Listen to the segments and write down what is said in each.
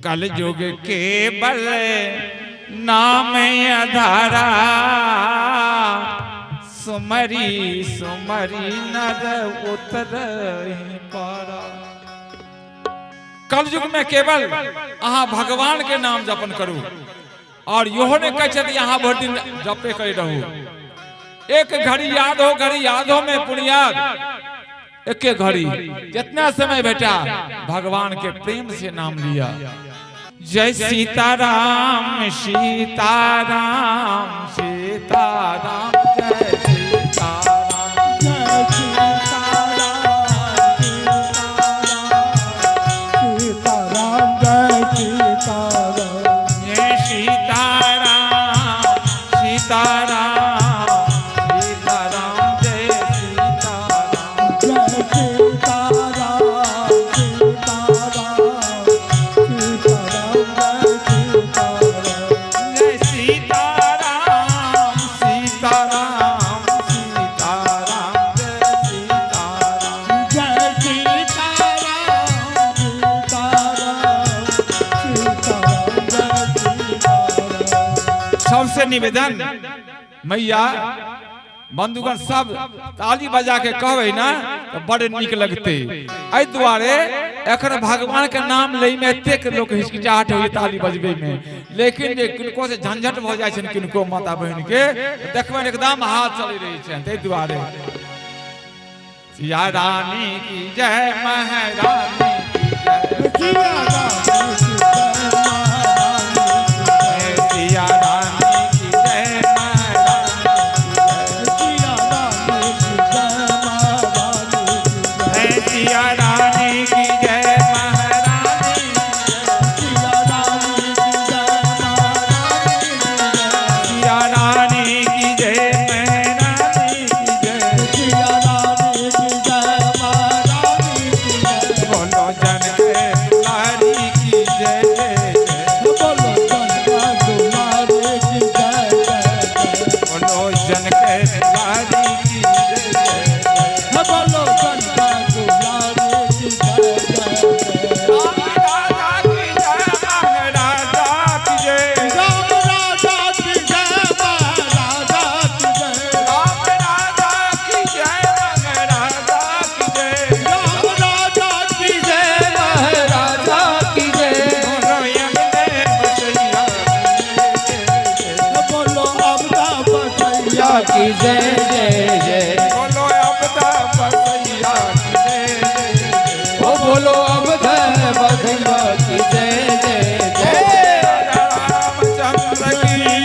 कलयुग के बल नाम अधारा, सुमरी सुमरी नर उतर पारा। कलयुग में केवल अहाँ भगवान के नाम जपन करू, और इहो नहीं कहै छथि अहाँ भरि दिन जपे करी रहू। एक घड़ी याद हो, घड़ी याद हो में पुनियाद, एक घड़ी जितना समय भेटा भगवान के प्रेम से नाम लिया। जय सीताराम सीताराम सीताराम जय सीताराम जय सीताराम सीताराम जय सीताराम जय सीताराम सीताराम सीताराम जय सीताराम जय सीताराम सीताराम सीताराम जय सीताराम जय सीताराम सीताराम सीताराम जय सीताराम जय सीताराम सीताराम सीताराम जय सीताराम। सबसे निवेदन मैया बंधुगण सब ताली बजा के कहबै ना तो बड़ नीक लगते। एहि दुआरे एखन भगवान के नाम लै में एतेक लोक हिचकिचाहट होइए ताली बजबे में, लेकिन जे किनको से झंझट भऽ जाइ छनि किनको माता बहिन के देखबनि एकदम हाथ चलि रहै छनि। ताहि दुआरे सिया रानी की जय, महारानी की जय, सिया रानी की जय महारानी सिया रानी की जय, महारानी सिया रानी की जय महारानी की जय, सिया रानी की जय, महारानी सिया रानी की जय महारानी सिया रानी की जय, महारानी की जय, सिया रानी की जय महारानी की जय। बोलो जनक दुलारी की जय जय जय, बोलो जनक दुलारी की जय जय जय। बोलो जनक दुलारी की जय जय जय। बोलो जनक दुलारी की जय जय जय। राम राजा की जय, महाराजा की जय, राम राजा की जय महाराजा की जय। राम राजा की जय, महाराजा की जय, राम राजा की जय महाराजा की जय। बोलो यमुने बसैया की जय जय। बोलो अबदा बसैया की जय जय जय। बोलो अबदा बसैया की जय जय जय। ओ बोलो अब बसैया की जय जय जय। रामचंद्र की जय।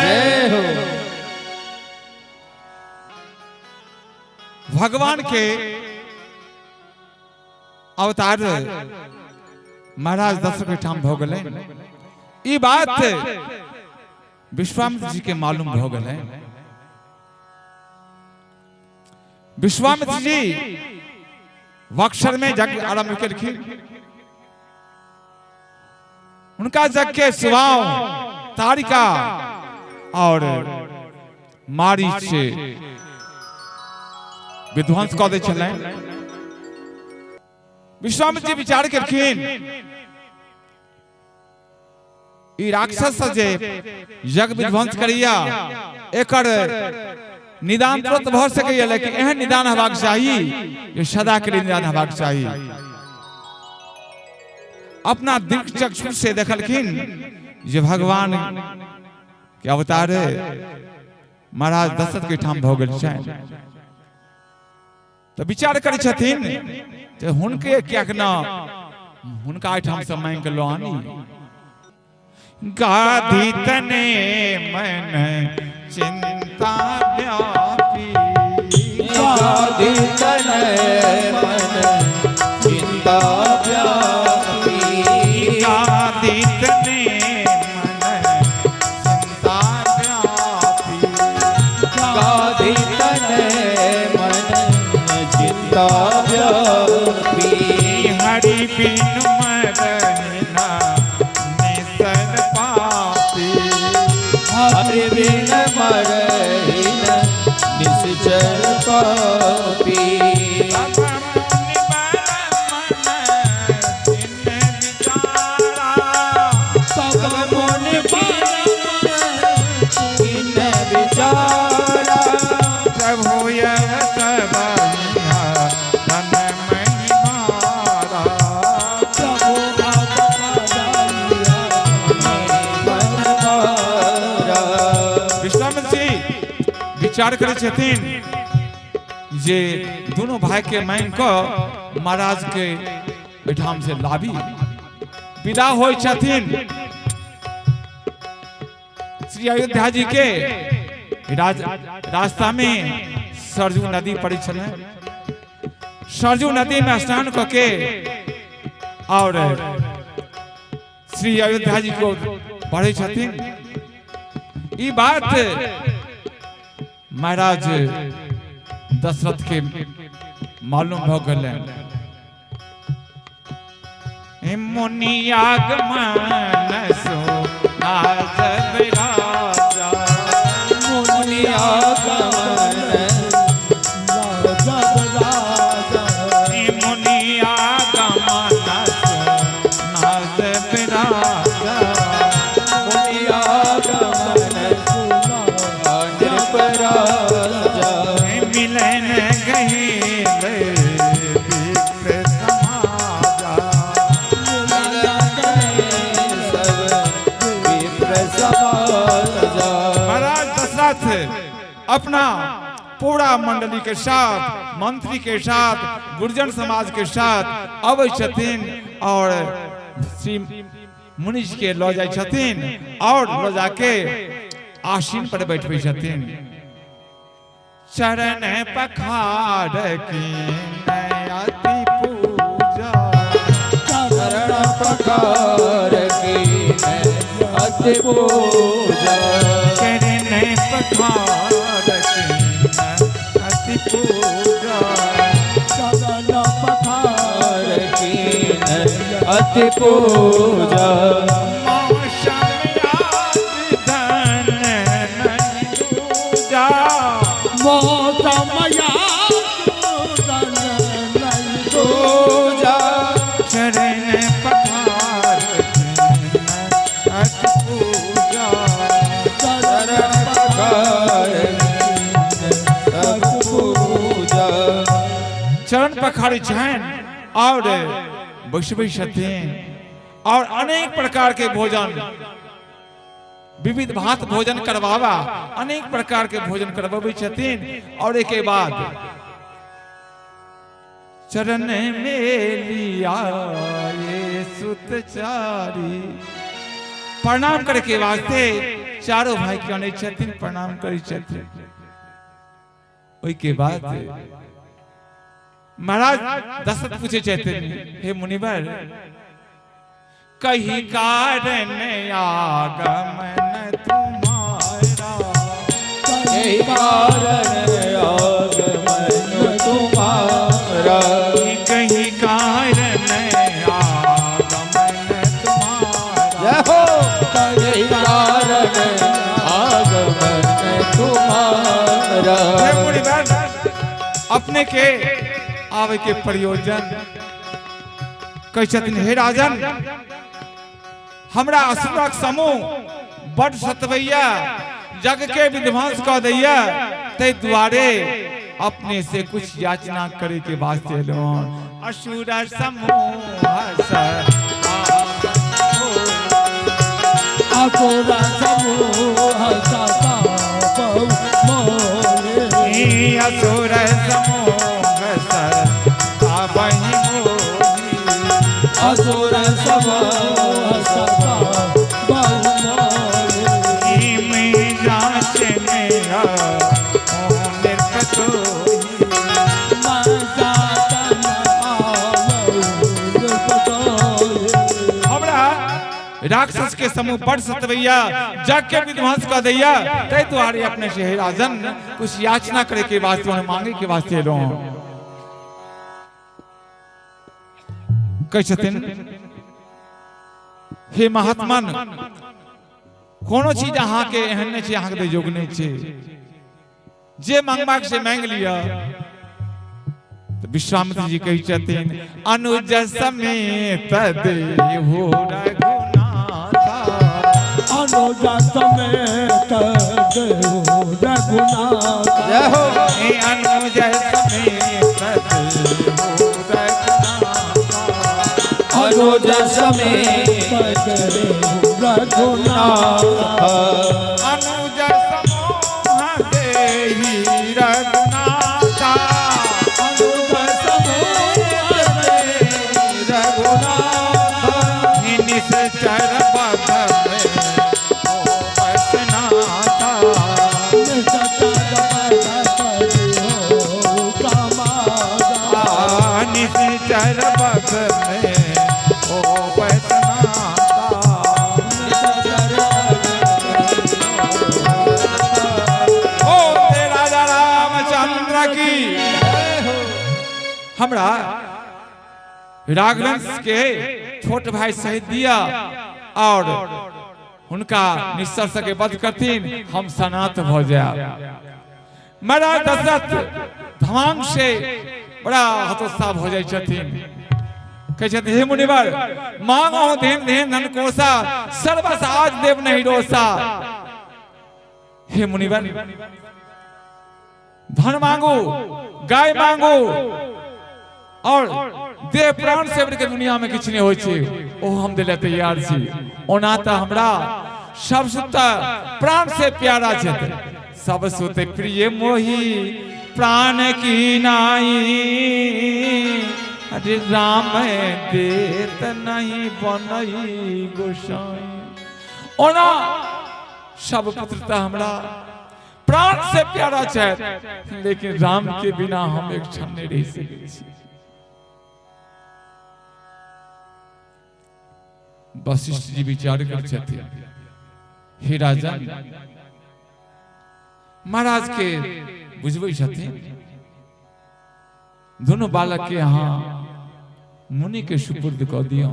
जय हो। भगवान के अवतार महाराज दशरथ के ठाम भऽ गेलै। ई बात विश्वामित्र जी के मालूम भऽ गेलै। विश्वामित्र जी बक्सर में यज्ञ आरंभ केलखिन। उनका यज्ञ के स्वभाव तारिका और मारीच विध्वंस कऽ दै छलनि। विश्वामित्र जी विचार केलखिन ई राक्षस जे यज्ञ विध्वंस करैया एकर निदान तुरंत भऽ सकैया, लेकिन एहन निदान हेबाक चाही जे सदा के लिए निदान हेबाक चाही। अपना दीर्घ चक्षु से देखलखिन जे भगवान के अवतार महाराज दशरथ के ठाम भऽ गेल छनि। तऽ विचार करै छथिन जे हुनके किएक न हुनका एहिठाम से मांगि के लऽ आनी। गाधी तने मन चिंता व्यापी, गाधी तने मन चिंता व्यापी, गाधी तने मन चिंता व्यापी, गाधी तने मन चिंता व्यापी। हरि बिनु मरना निसन पापी, हरि बिन मरहिन निश्चर पापी। तब मुनि ब्रह्मण जिन विचारा, विचार करै छथिन जे दोनों भाई के मांगि कऽ महाराज के एहिठाम से लाबी। विदा होइ छथिन श्री अयोध्या जी के रास्ता में सरजू नदी पड़ी छलै। सरजू नदी में स्नान कऽ के और श्री अयोध्या जी को बढ़ै छथिन। ई बात महाराज दशरथ के मालूम भऽ गेलनि। मुनियागमन सो नाचब राजा, मुनियागमन नाचब राजा, मुनियागमन सो नाचब राजा, मुनियागमन नृप राजा, मिलन गहिल विप्र समाजा, सब विप्र समाजा। महाराज दशरथ अपना पूरा मंडली के साथ, मंत्री के साथ, गुर्जन समाज के साथ अबै छथिन और श्री मुनि जी के लऽ जाइ छथिन और लऽ जाके आसीन पर बैठबै छथिन। चरण पखार की अति पूजा, चरण पखार की अति पूजा, चरण पखार की अति पूजा, चरण पखार की अति पूजा। मौसम याद धन नहीं पूजा, मौसम याद धन नहीं पूजा, चरण पखार की अति पूजा, चरण पखार अति पूजा। चरण पखारै छनि और बैसबै छथिन और अनेक प्रकार के भोजन, विविध भात भोजन करवावा, अनेक प्रकार के भोजन करवाबै छथिन। और एक बाद चरण में लिया ये सुत चारी, प्रणाम करे के वास्ते चारों भाई के अनै छथिन, प्रणाम करै छथिन। ओहि के बाद महाराज दशरथ पूछे छथिन, हे मुनिवर, कही कारण आगमन तुम्हारा, यही कारण आगमन तुम्हारा, कही कारण आगमन तुम्हारा, जय हो। यही कारण आगमन तुम्हारा। हे मुनिवर, अपने के आवे के प्रयोजन कहै छथिन, हे राजन, हमरा असुरक समूह बड सतबैया, जग के विध्वंस कऽ दैया, ताहि दुआरे अपने से कुछ याचना करे के वास्ते एलहुँ। असुर समूह असुर समूह सतापौ मोरे, असुर समूह सताबहि मोहि, असुर समूह सतापौ मोरे, हमरा राक्षस के समूह बड़ सतवैया, जग के विध्वंस कर दैया, ताहि दुआरे अपने से हे राजन कुछ याचना करे के वास्ते, उन्हें मांगे के वास्ते एलहुँ। कहै छथिन, हे महात्मन, कोनो चीज अहाँके एहन नहि छै अहाँके दै जोग नहि छै, जे मांगबाक से मांगि लिअ। तऽ विश्वामित्र जी कहै छथिन, अनुज समेत देहु रघुनाथा, अनुज समेत देहु रघुनाथ, जय हो। हे अनुज समेत देहु रघुनाथा, अनुज समेत देहु रघुनाथ, अनुज समूह देहि निश्चर पथ में हो वैष्णनाथा। निश्चर पथ में हो वैष्णनाथा। ओ राजा रामचंद्र की। हमरा राघवंश के छोट भाई सहित दिया और हुनका निश्चर के वध करथिन, हम सनात भ जायब। महाराज दशरथ धमांग से बड़ा हतोत्साह भ जाइ छथिन। कहै छथिन, हे मुनिवर, मांगो धेन धेन धन कोसा, सर्वस आज देव नहीं रोसा। हे मुनिवर, धन मांगू, गाय मांगू और देह प्राण से बढ़ के दुनिया में किछु नहि होइ छै, ओ हम दै लए तैयार छी। ओना तऽ हमरा सबसँ तऽ प्राण से प्यारा छथि। सबसँ तऽ प्रिय मोही प्राण की नाई, अरे राम देत नहीं बनई गोसाई। ओना सब पुत्र तऽ हमरा प्राण से प्यारा छथि, लेकिन राम के बिना हम एक क्षण नहीं रह सकै छी। वशिष्ठ जी विचार कर छथिन, हे राजा, महाराज के बुझबै छथिन, दोनों बालक के यहाँ मुनि के सुपुर्द कऽ दियौ।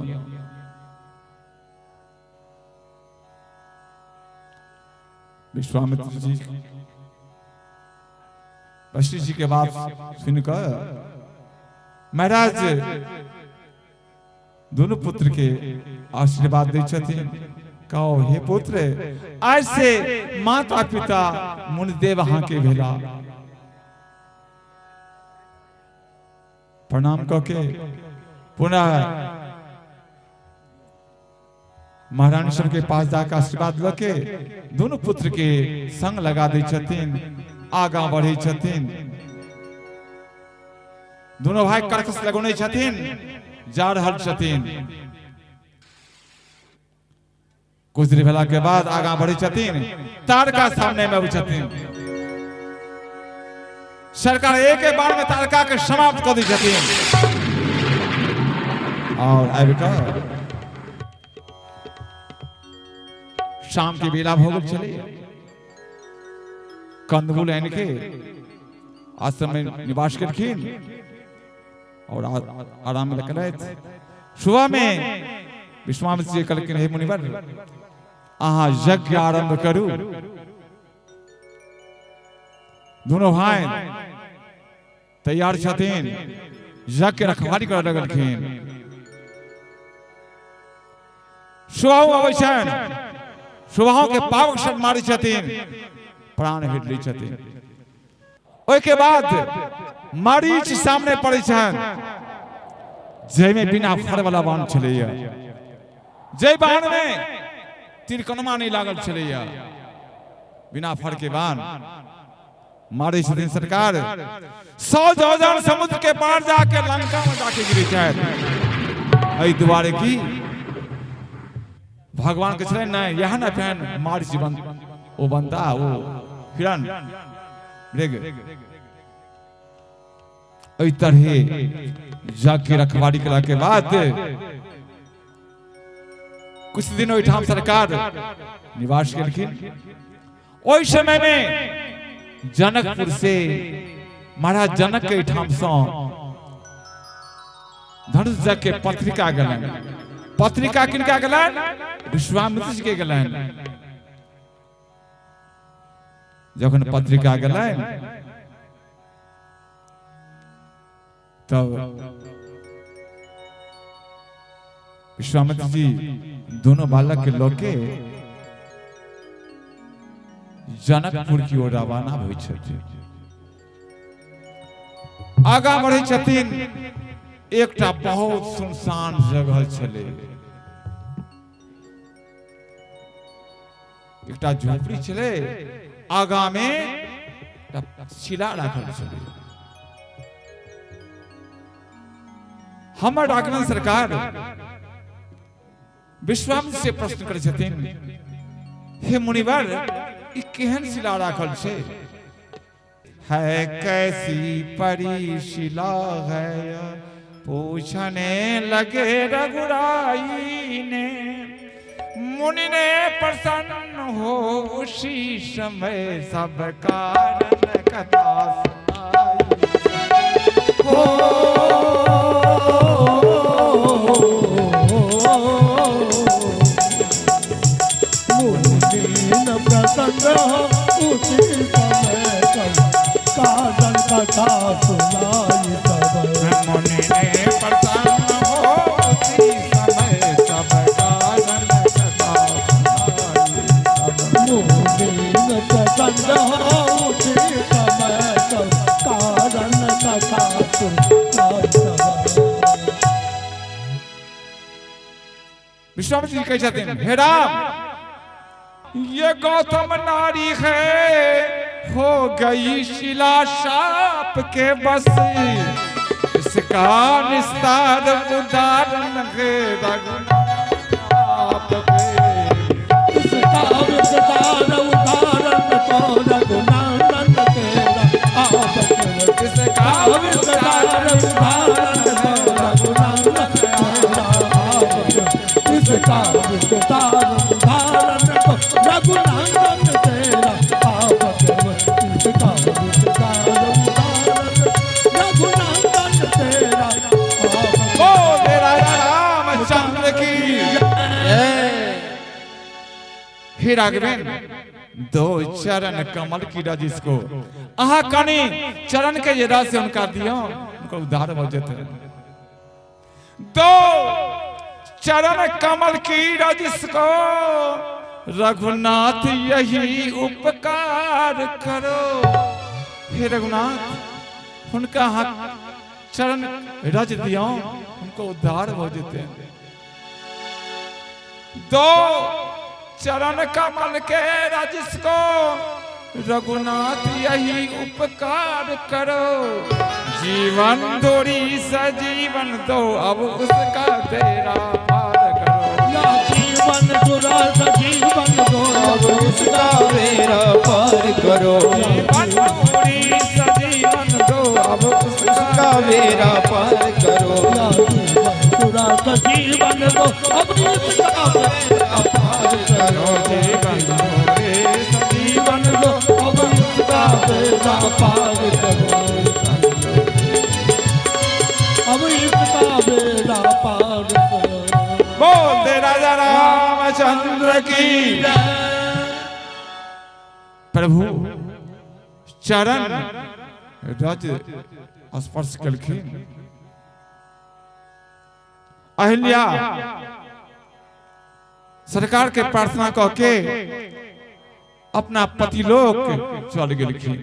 विश्वामित्र जी वशिष्ठ जी के बात सुनकर महाराज दोनों पुत्र के आशीर्वाद दै छथिन। कहो, हे पुत्र, आज से माता पिता मुनिदेव अहाँ के भेला। प्रणाम कऽ के पुनः महारानी सबके पास जाके आशीर्वाद लऽ के दुनू पुत्र के संग लगा दै छथिन। आगाँ बढ़ै छथिन, दुनू भाई कर्कश लगौने छथिन, जा रहल छथिन। कुछ देर भेला के बाद आगाँ बढ़ै छथिन, तारका सामने में अबै छथिन। सरकार एक एक बार में तारका के समाप्त कऽ दै छथिन और आबि कऽ शाम के बेला भऽ गेल छलै। कंदमूल आनि के आश्रम में निवास केलखिन और आराम में केलथि। सुबह में विश्वामित्र जी कहलखिन, हे मुनिवर, अहाँ यज्ञ आरंभ करू। दोनों भाई तैयार छथिन, यज्ञ के रखवारी करऽ लगलखिन। सुबह अबै छनि, सुबह के पावक सब मारै छथिन, प्राण हेट लै छथिन। ओहिके बाद मरीच सामने पड़ै छनि, जाहिमे बिना फर वाला बाण छलैया, जाहि बाण में तिरकनमा नहि लागल छलैया, बिना फर के बाण मारै छथिन सरकार। 100 जोजन समुद्र के पार जाके लंका में जाके गिरै छथि। एहि दुआरे की भगवान के छलै नहि, इएह ने फेन मारिच बन ओ बनता ओ हिरण मृग। एहि तरहे जाके रखवारी केला के बाद कुछ दिन ओहिठाम सरकार निवास केलखिन। ओहि समय में जनकपुर से महाराज जनक के एहिठाम सँ धनुष जग के पत्रिका गेलनि। पत्रिका किनका गेलनि? विश्वामित्र जी के गेलनि। जखन पत्रिका गेलनि तब विश्वामित्र जी दोनों बालक के लऽ के जनकपुर की ओर रवाना होइ छथिन। आगा बढ़ै छथिन, एकटा बहुत सुनसान जगह छलै, एकटा झोपड़ी छलै, आगा में एकटा शिला राखल छलै। हमर राघवन सरकार विश्वामित्र से प्रश्न करै छथिन, हे मुनिवर, ई केहन शिला राखल छै? है कैसी परी शिला है, पूछने लगे रघुराई ने। मुनि ने प्रसन्न हो उसी समय सब कारण कथा सुनाई। हो मुनि प्रसन्न हो उसी समय सब कारण कथा सुनाई सब। मुनि ने प्रसन्न हो उसी समय सब कारण कथा सुनाई सब। मुनि प्रसन्न हो उसी समय सब कारण कथा सुनाई सब। विश्वामित्र जी कहै छथिन, हे राम, ये गौतम नारी है, हो गई शिला शाप के बस, इसका निस्तार उदाहरण है रघुनाथ आप पे। इसका विस्तार उदाहरण तो रघुनंदन तेरा आप के। इसका विस्तार उदाहरण तो रघुनंदन तेरा आप के। इसका विस्तार उदाहरण तो रघुनंदन तेरा आप के। इसका विस्तार उदाहरण रघुनंदन तेरा आप के। बोल राजा रामचंद्र की। हे राघवेंद्र, दो चरण कमल की रज इसको, अहाँ कनी चरण के जे रस से उनका दियो, उनका उद्धार हो जेते। दो चरण कमल की रज इसको, रघुनाथ यही उपकार करो। हे रघुनाथ, हुनका अहाँ चरण रज दियो, उनको उद्धार हो जेते। दो चरण कमल के रज को, रघुनाथ यही उपकार करो। जीवन डोरी सजीवन दो, अब उसका तेरा पार करो। या जीवन दुरा सजीवन दो अब उसका मेरा पार करो। जीवन डोरी सजीवन दो, अब उसका उसका मेरा पार करो। या जीवन दुरा सजीवन दो अब उसका बेड़ा पार करो। जीवन डोरी जीवन दो अब उसका बेड़ा पार करो। अब इसका बेड़ा पार करो। बोल दे राजा रामचंद्र की। प्रभु चरण रज स्पर्श केलखिन। अहिल्या सरकार के प्रार्थना कह के अपना पति लोक चल गेलखिन।